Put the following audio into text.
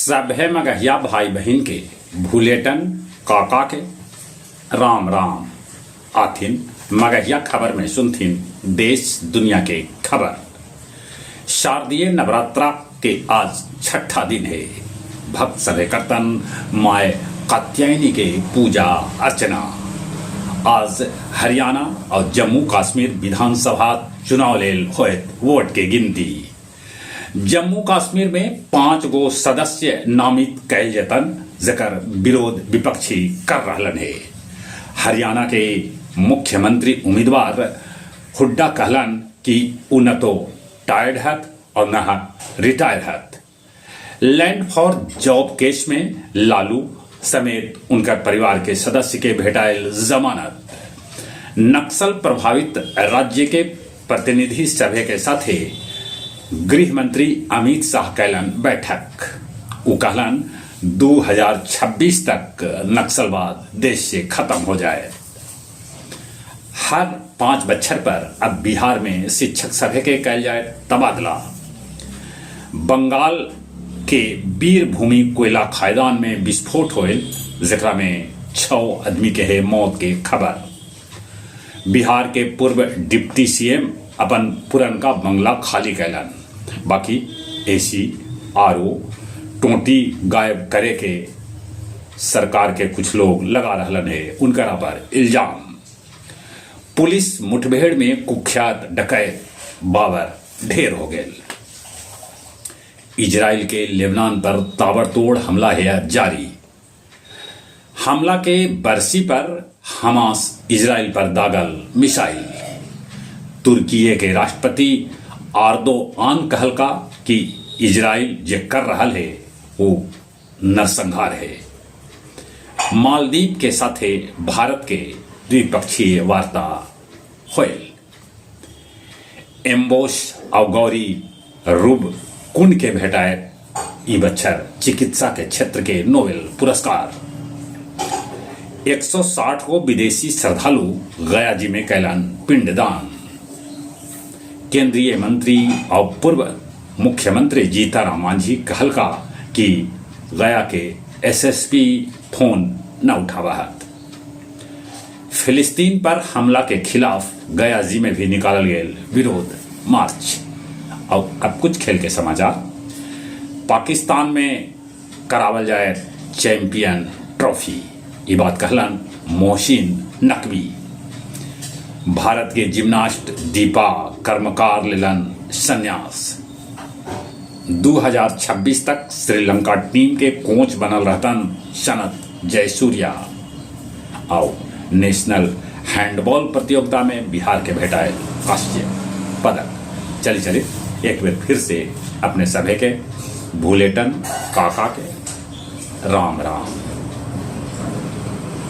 सभे मगहिया भाई बहिन के भुलेटन काका के राम राम। आथिन मगहिया खबर में सुनथिन देश दुनिया के खबर। शारदीय नवरात्रा के आज छठा दिन हे। भक्त सभे करतन माय कात्यायनी के पूजा अर्चना। आज हरियाणा और जम्मू कश्मीर विधानसभा चुनाव लेल होयत वोट के गिनती। जम्मू कश्मीर में 5 गो सदस्य नामित कैल जतन, जेकर विरोध विपक्षी कर रहलन हे। हरियाणा के मुख्यमंत्री उम्मीदवार हुड्डा कहलन कि उ न तो टायर्ड हथ और न रिटायर हथ। लैंड फॉर जॉब केस में लालू समेत उनका परिवार के सदस्य के भेटायल जमानत। नक्सल प्रभावित राज्य के प्रतिनिधि सभा के साथे गृह मंत्री अमित शाह कैलन बैठक। उ कहलन 2026 तक नक्सलवाद देश से खत्म हो जाए। हर 5 बच्छर पर अब बिहार में शिक्षक सभा के कैल जाए तबादला। बंगाल के वीरभूमि कोयला खदान में विस्फोट होयल, जेकरा में 6 आदमी के है मौत के खबर। बिहार के पूर्व डिप्टी सीएम अपन पुरनका बंगला खाली कैलन, बाकी एसी आरओ टोटी गायब करे के सरकार के कुछ लोग लगा रहलन है उनकरा पर इल्जाम। पुलिस मुठभेड़ में कुख्यात डकैत बाबर ढेर हो गए। इजराइल के लेबनान पर ताबड़तोड़ हमला है जारी। हमला के बरसी पर हमास इजराइल पर दागल मिसाइल। तुर्की के राष्ट्रपति आर्दोआन कहलका कि इजराइल जे कर रहा है वो नरसंहार है। मालदीव के साथे भारत के द्विपक्षीय वार्ता होयल। एम्बोश और गौरी रूब कुंड के भेटाए ई बच्छर चिकित्सा के क्षेत्र के नोबेल पुरस्कार। 160 को विदेशी श्रद्धालु गया जी में कैलन पिंडदान। केंद्रीय मंत्री और पूर्व मुख्यमंत्री जीतनराम मांझी कहलका कि गया के एसएसपी फोन न उठावा हत। फिलिस्तीन पर हमला के खिलाफ गया जी में भी निकालल गया विरोध मार्च। और अब कुछ खेल के समाचार। पाकिस्तान में करावल जाए चैंपियन ट्रॉफी, ये बात कहलन मोहसिन नकवी। भारत के जिम्नास्ट दीपा कर्मकार लेलन संन्यास। 2026 तक श्रीलंका टीम के कोच बनल रहतन सनत जयसूर्या। आओ नेशनल हैंडबॉल प्रतियोगिता में बिहार के भेटाए कांस्य पदक। चलिए चलिए एक बार फिर से अपने सभे के भूलेटन काका के राम राम।